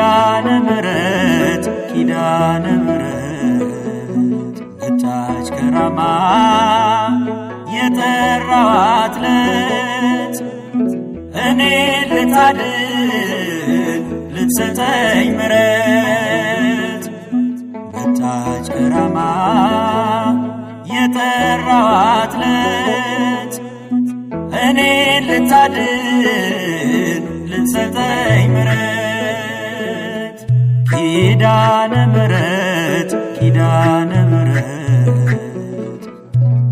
ኪዳነ ምሕረት ኪዳነ ምሕረት መጣች ከራማ የጠራኋት ለት እኔን ልታድን ልትሰጠኝ ምሕረት መጣች ከራማ የጠራኋት ለት እኔን ልታድን ልትሰጠኝ ምሕረት ኪዳነ ምሕረት ኪዳነ ምሕረት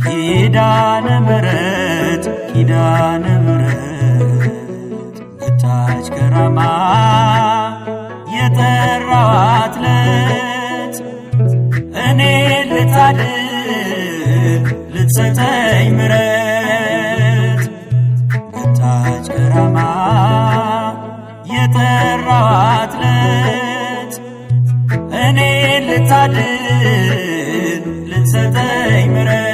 ኪዳነ ምሕረት ኪዳነ ምሕረት መጣች ከራማ የጠራኋት ለት እኔን ልታድን ልትሰጠኝ ምሕረት መጣች ከራማ የጠራኋት ለት እኔን ልታድን ልትሰጠኝ ምሕረት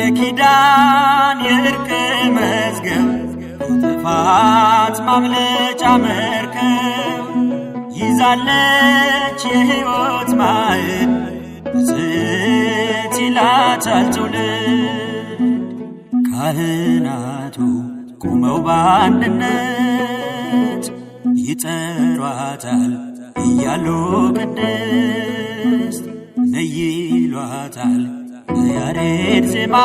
የኪዳን የእርቅ መዝገብ ከጥፋት ማምለጫ መርከብ ይዛለች የሕይወት ማዕድ ብፅዕት ይላታል ትውልድ። ካህናቱ ቆመው በአንድነት ይጠሯታል እያሉ ቅድስት ነይ ይሏታል በያሬድ ዜማ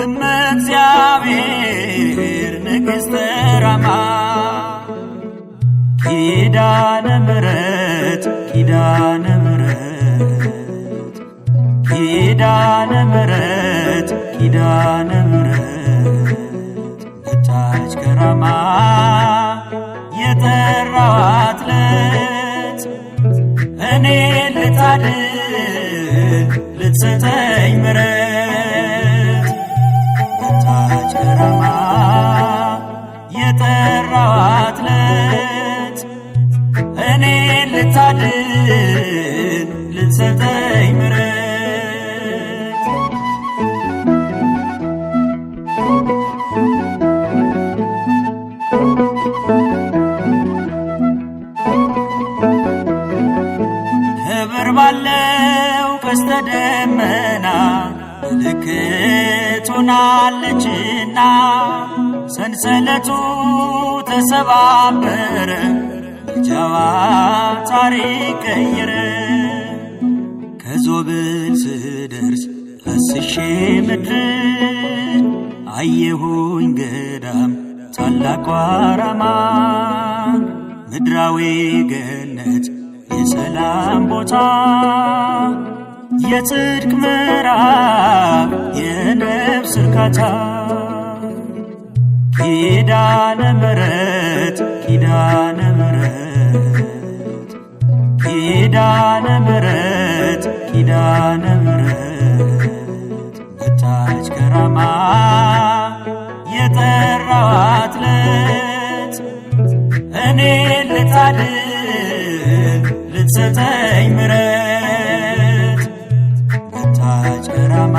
እመ እግዚአብሔር ንግሥተ ራማ ኪዳነ ምሕረት ኪዳነ ምሕረት ኪዳነ ምሕረት ኪዳነ ምሕረት መጣች ከራማ የጠራኋት ለት እኔን ልታድን ልትሰጠኝ ምሕረት መጣች ከራማ የጠራኋት ለት እኔን ልታድን ልትሰጠኝ ምሕረት ኅብር ባለው ቀስተ ደመና ምልክት ሆናለችና ሰንሰለቱ ተሰባበረ ምልጃዋ ታሪክ ቀየረ። ከዞብል ስደርስ አስሼ ምድርን አየሁኝ ገዳም ታላቋ ራማን ምድራዊ ገነት የሰላም ቦታ የጽድቅ ምዕራፍ የነፍስ እርካታ ኪዳነ ምሕረት ኪዳነ ምሕረት ኪዳነ ምሕረት ኪዳነ ምሕረት መጣች ከራማ የጠራኋት ለት እኔን ልታድን ልትሰጠኝ ምሕረት መጣች ከራማ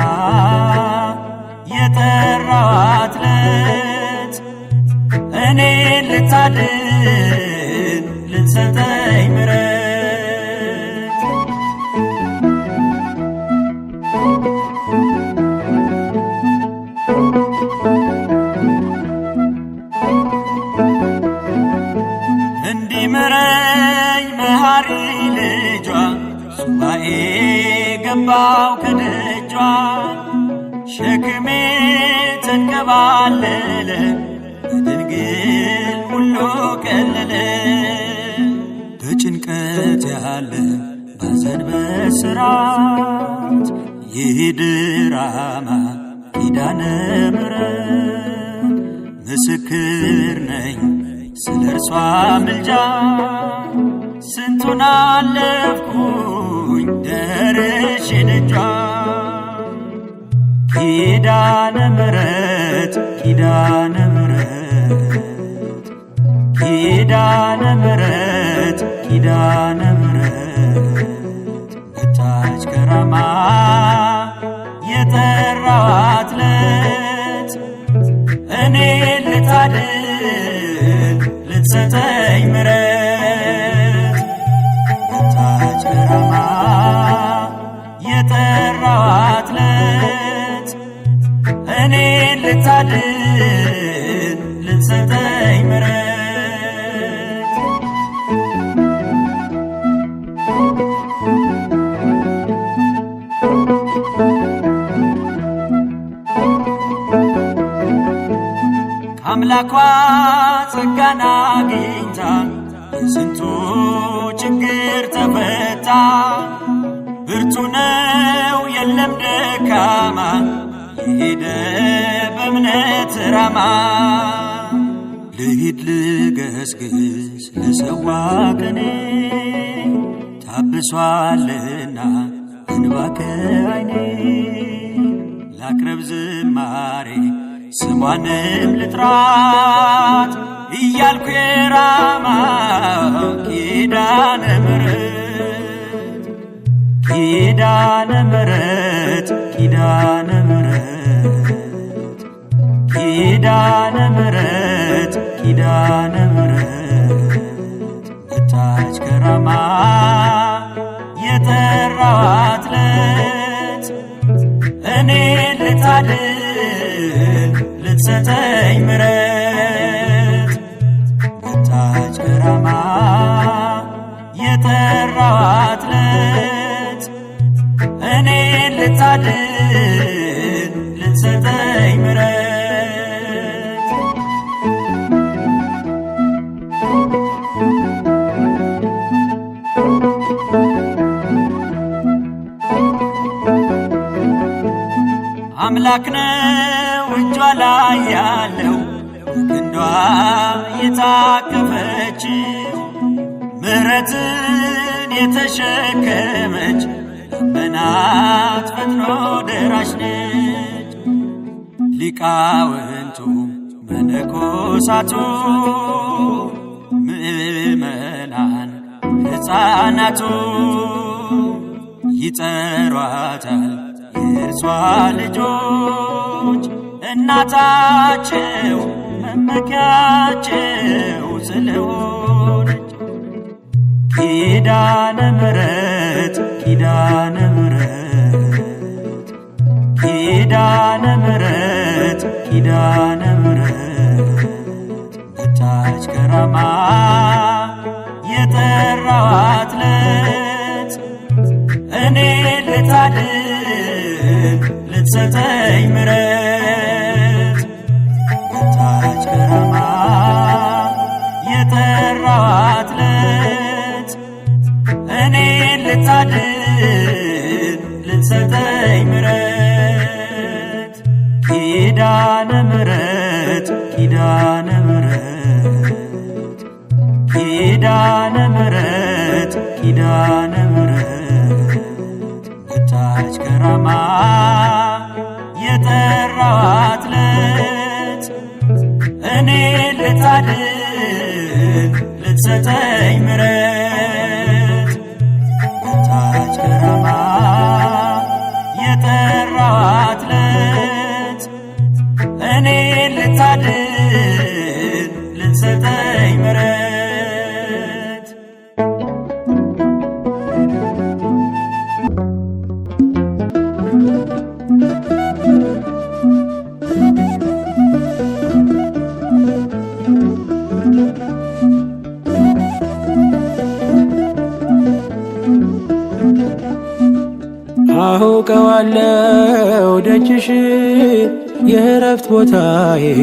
የጠራኋት ለት እኔን ልታድን ልትሰጠኝ ምሕረት እንዲምረኝ መሐሪ ልጇ ሱባኤ ገባው ከደጇ ሸክሜ ተንከባለለ በድንግል ሁሉ ቀለለ። በጭንቀት ያለ ባዘን በስራት ይህ ድራማ ኪዳነ ምሕረት ምስክር ነኝ ስለ እርሷ ምልጃ ስንቱን አለፍኩኝ ደርሼ ደጇ። ኪዳነ ምሕረት ኪዳነ ምሕረት ኪዳነ ምሕረት ኪዳነ ምሕረት ልታድን ልትሰጠኝ ምሕረት። ከአምላኳ ጸጋን አግኝታ የስንቱ ችግር ተፈታ። ብርቱ ነው የለም ደካማ የሄደ በእምነት ራማ። ልሂድ ልገስግስ ልሰዋ ቅኔ ታብሷልና እንባ ከዓይኔ። ላቅርብ ዝማሬ ስሟንም ልጥራት እያልኩ የራማ ኪዳነ ምሕረት፣ ኪዳነ ምሕረት፣ ኪዳነ ምሕረት፣ ኪዳነ ምሕረት፣ ኪዳነ ምሕረት መጣች ከራማ የጠራኋት ለት እኔን ልታድን ልትሰጠኝ ምሕረት። መጣች ከራማ የጠራኋት ለት እኔን ልታድን ልትሰጠኝ ምሕረት። አምላክ ነው እጇ ላይ ያለው ክንዷ የታቀፈችው ምሕረትን የተሸከመች ለመናት ፈጥኖ ደራሽ ነች። ሊቃውንቱ መነኮሳቱ ምእመናን ሕፃናቱ ይጠሯታል የእርሷ ልጆች እናታቸው መመኪያቸው ስለሆነች። ኪዳነ ምሕረት፣ ኪዳነ ምሕረት፣ ኪዳነ ምሕረት፣ ኪዳነ ምሕረት መጣች ከራማ የጠራኋት ለት እኔን ልታድን ልትሰጠኝ ምሕረት። መጣች ከራማ የጠራኋት ለት እኔን ልታድን ልትሰጠኝ ምሕረት። ኪዳነ ምሕረት፣ ኪዳነ ምሕረት፣ ኪዳነ ምሕረት፣ ኪዳነ ምሕረት መጣች ከራማ የጠራኋት ለት እኔን ልታድን ልትሰጠኝ ምሕረት። መጣች ከራማ የጠራኋት ለት እኔን ልታድን ልትሰጠኝ ምሕረት። አውቀዋለው ደጅሽ የእረፍት ቦታዬን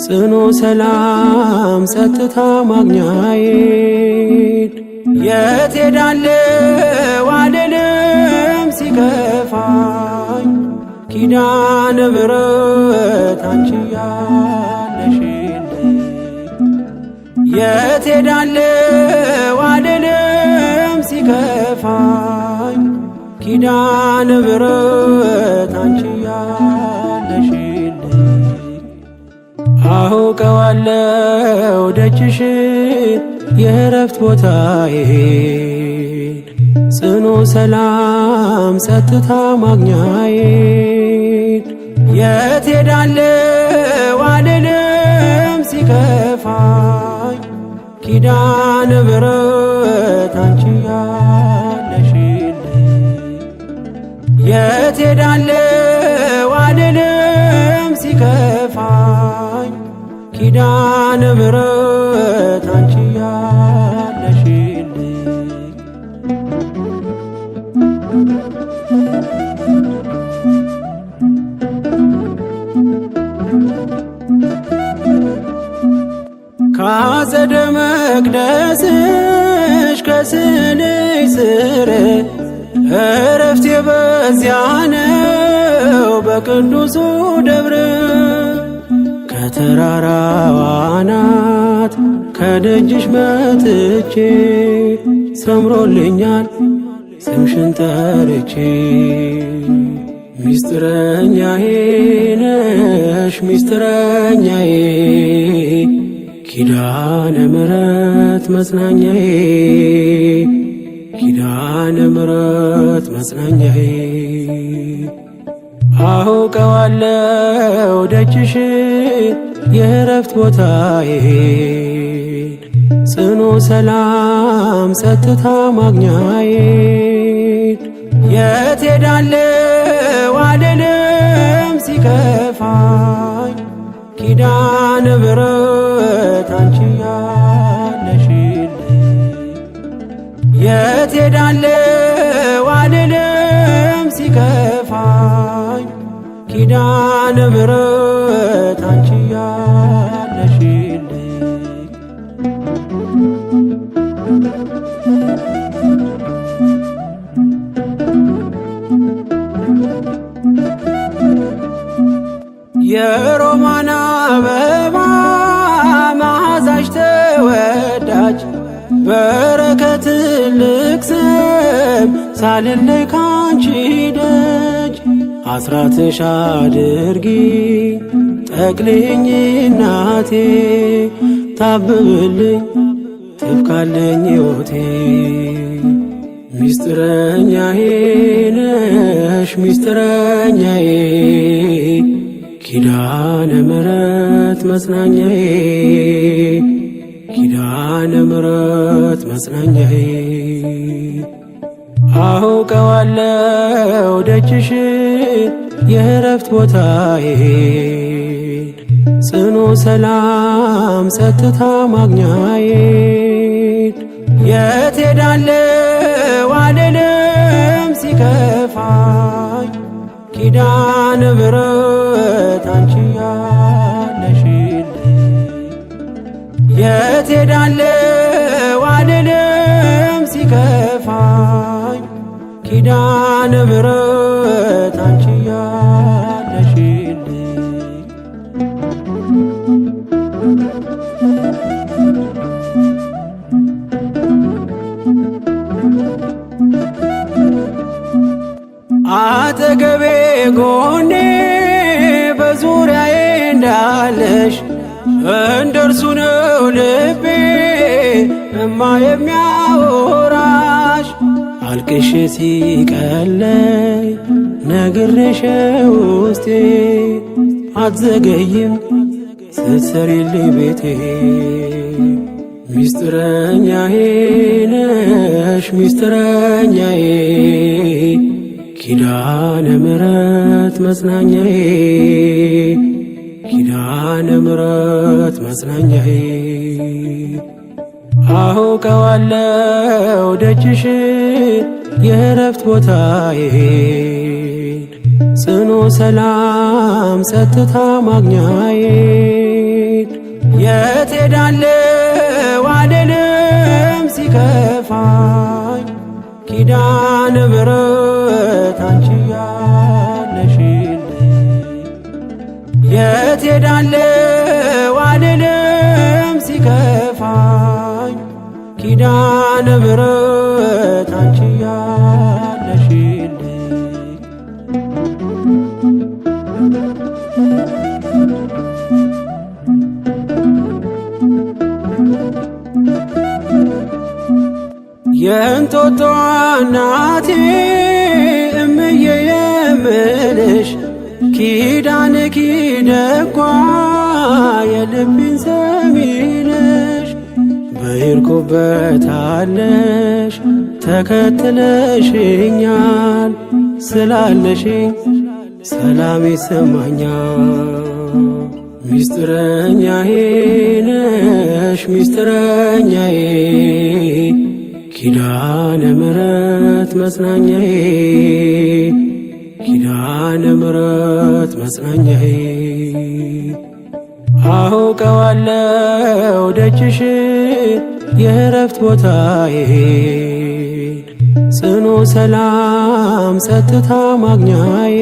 ጽኑ ሰላም ጸጥታ ማግኛዬን። የት ሄዳለው አልልም ሲከፋኝ ኪዳነ ምሕረት አንቺ ያለሽልኝ። የት ሄዳለው አልልም ሲከፋኝ ኪዳነ ምሕረት አንቺ ያለሽልኝ። አውቀዋለው ደጅሽን የእረፍት ቦታዬን ጽኑ ሰላም ጸጥታ ማግኛዬን። የት ሄዳለው አልልም ሲከፋኝ ኪዳነ ምሕረት አንቺ ያለሽልኝ። የት ሄዳለው አልልም ሲከፋኝ ኪዳነ ምሕረት አንቺ ያለሽልኝ። ካጸደ መቅደስሽ ከስንሽ ስር እረፍቴ በዚያ ነው በቅዱሱ ደብር። ከተራራዋ አናት ከደጅሽ መጥቼ ሰምሮልኛል ስምሽን ጠርቼ። ሚስጥረኛዬ ነሽ ሚስጥረኛዬ ኪዳነ ምሕረት መጽናኛዬ ኪዳነ ምሕረት መጽናኛዬ። አውቀዋለሁ ደጅሽ የእረፍት ቦታዬን ጽኑ ሰላም ጸጥታ ማግኛዬን። የት ሄዳለሁ አልልም ሲከፋኝ ኪዳነ ምሕረት አንቺ ያለሽልኝ። የት ሄዳለሁ አልልም ሲከፋኝ ኪዳነ ምሕረት አንቺ ያለሽልኝ። የሮማን አበባ መዓዛሽ ተወዳጅ በረከት ትልቅ ስም ሳልለይ ካንቺ ደጅ። አስራትሽ አድርጊ ጠቅልኝ እናቴ ታብብልኝ ትብካለኝ ሕይወቴ። ሚስጥረኛዬ ነሽ ሚስጥረኛዬ ኪዳነ ምሕረት መጽናኛዬ ኪዳነ ምሕረት መጽናኛዬ። አውቀዋለሁ ደጅሽ የእረፍት ቦታዬን ጽኑ ሰላም ጸጥታ ማግኛዬን። የት ሄዳለሁ አልልም ሲከፋኝ ኪዳነ ምሕረት አንቺ ያለሽልኝ። የት ሄዳለሁ አልልም ሲከፋኝ ኪዳነ ምሕረት አንቺ ያለሽልኝ። አጠገቤ ጎኔ በዙሪያዬ እንዳለሽ እንደርሱ ነው ልቤ እማ የሚያወራሽ። አልቅሼ ሲቀለኝ ነግሬሽ ውስጤ አትዘገይም ስትሰሪልኝ ቤቴ። ሚስጥረኛዬ ነሽ ሚስጥረኛዬ ኪዳነ ምሕረት መጽናኛዬ ኪዳነ ምሕረት መጽናኛዬ። አውቀዋለሁ ደጅሽ የእረፍት ቦታዬን ጽኑ ሰላም ጸጥታ ማግኛዬን። የት ሄዳለሁ አልልም ሲከፋኝ ኪዳነ ምሕረት አንቺ ያለሽልኝ። የት ሄዳለሁ አልልም ሲከፋኝ ኪዳነ ምሕረት አንቺ ያለሽልኝ። የእንጦጦ እናቴ እምዬ የምልሽ ኪዳን ኪደጓ የልቤን ሰሚነሽ በሄድኩበታለሽ ተከትለሽኛል ስላለሽኝ ሰላም ይሰማኛል። ሚስጥረኛዬ ነሽ ሚስጥረኛዬ ኪዳነ ምሕረት መጽናኛዬ ኪዳነ ምሕረት መጽናኛዬ። አውቀዋለሁ ደጅሽ የእረፍት ቦታዬ ጽኑ ሰላም ጸጥታ ማግኛዬ።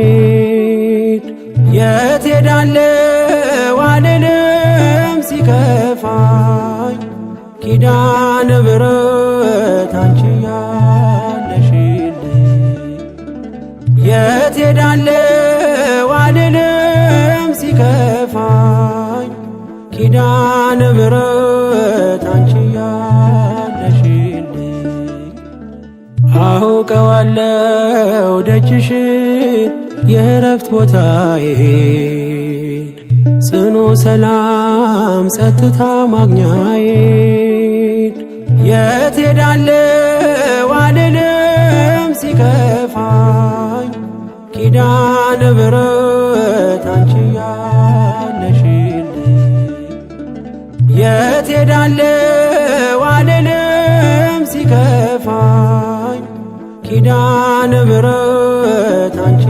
የት ሄዳለሁ አልልም ሲከፋኝ ኪዳነ ምሕረት አንቺ ያለሽልኝ። የት ሄዳለሁ አልልም ሲከፋኝ ኪዳነ ምሕረት አንቺ ያለሽልኝ። አውቀዋለሁ ደጅሽ የእረፍት ቦታዬ ጽኑ ሰላም ጸጥታ ማግኛዬ። የት ሄዳለሁ አልልም ሲከፋኝ ኪዳነ ምሕረት አንቺ ያለሽልኝ። የት ሄዳለሁ አልልም ሲከፋኝ ኪዳነ ምሕረት አንቺ